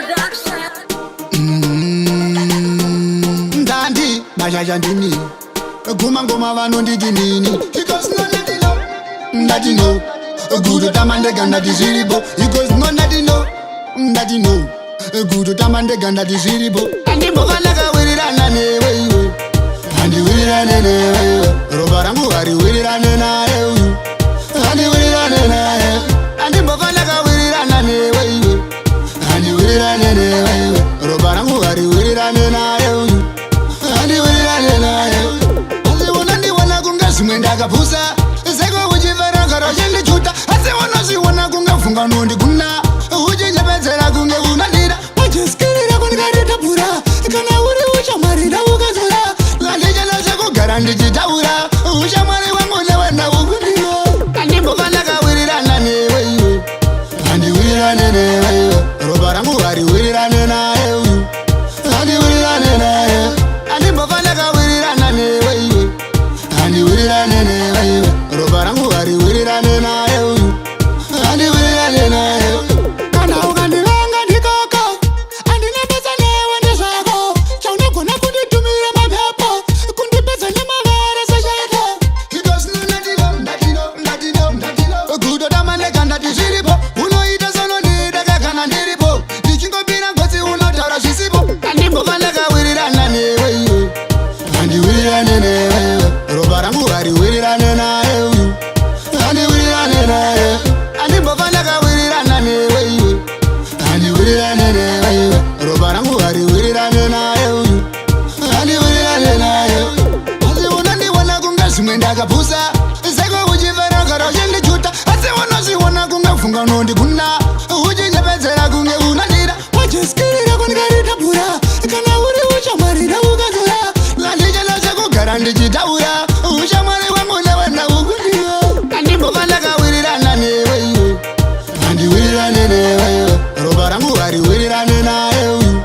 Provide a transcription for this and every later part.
Production. Ndandi mashasha ndini, guma ngoma vanonditi nini. Because no ndati no, ndati no, kutotamba ndega ndati zviripo. Because no ndati no, ndati no, kutotamba ndega ndati zviripo. Handimbova ndakawirirana newe iwe, handiwirirane newe iwe. Ropa rangu hariwirirane naye uyu, handiwirirane naye. Handimbova ndakawirirana newe iwe, handiwirirane newe iwe. Ropa rangu hariwirirane naye uyu, handiwirirane naye. Asi unondiona kunge zvimwe ndakapusa, seko uchifarangara uchindichuta. Asi unozviona kunge vhungano ndiguna, uchinyepedzera kunge unondida, uchisikirira kundikaritapura. Kana uri ushamwari ndaukazora, handichana zvekugara ndichitaura. Ushamwari wangu newe ndaukundiwo. Handimbova ndakawirirana newe iwe, handiwirirane newe iwe. Ropa rangu hariwirirane naye uyu, handiwirirane naye. Handimbova ndakawirirana newe iwe, handiwirirane newe iwe. Ropa rangu hariwirirane naye uyu, handiwirirane naye. Kana ukandivenga ndikoko, handina basa newe, ndezvako. Chaunogona kunditumira mapepo, kundipedza nemavara sechete. Kutotamba ndega ndati zviripo. Unoita sonondidaka kana ndiripo, ndichingopira ngotsi unotaura zvisipo. Handimbova ndakawirirana newe iwe, handiwirirane newe iwe. Ropa rangu hariwirirane naye uyu, handiwirirane naye. Handimbova ndakawirirana newe iwe, handiwirirane newe iwe. Ropa rangu hariwirirane naye uyu, handiwirirane naye. Asi unondiona kunge zvimwe ndakapusa, seko uchifarangara uchindichuta. Asi unozviona kunge vhungano ndiguna, uchinyepedzera kunge unondida, uchisikirira kundikaritapura. Kana uri ushamwari ndaukazora, handichana zvekugara ndichitaura. Ushamwari wangu newe ndaukundiwo. Handimbova ndakawirirana newe iwe, handiwirirane newe iwe. Ropa rangu hariwirirane naye uyu,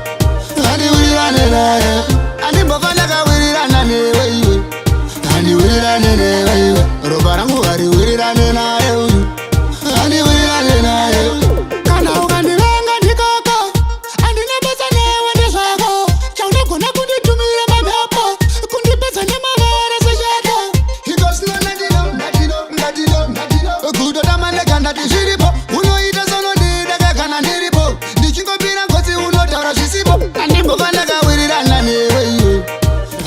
handiwirirane naye. Handimbova ndakawirirana newe iwe, handiwirirane newe iwe. Ropa rangu hariwirirane naye uyu, handiwirirane naye. Kana ukandivenga ndikoko, handina basa newe, ndezvako. Chaunogona kunditumira mapepo, kundipedza nemavara sechete. Kutotamba ndega ndati zviripo. Unoita sonondidaka kana ndiripo, ndichingopira ngotsi unotaura zvisipo. Handimbova ndakawirirana newe iwe,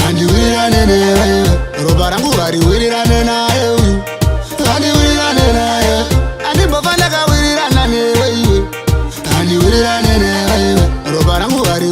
handiwirirane newe iwe. Ropa rangu hariwirirane naye uyu, handiwirirane naye. Handimbova ndakawirirana newe iwe, handiwirirane newe iwe. Ropa rangu hari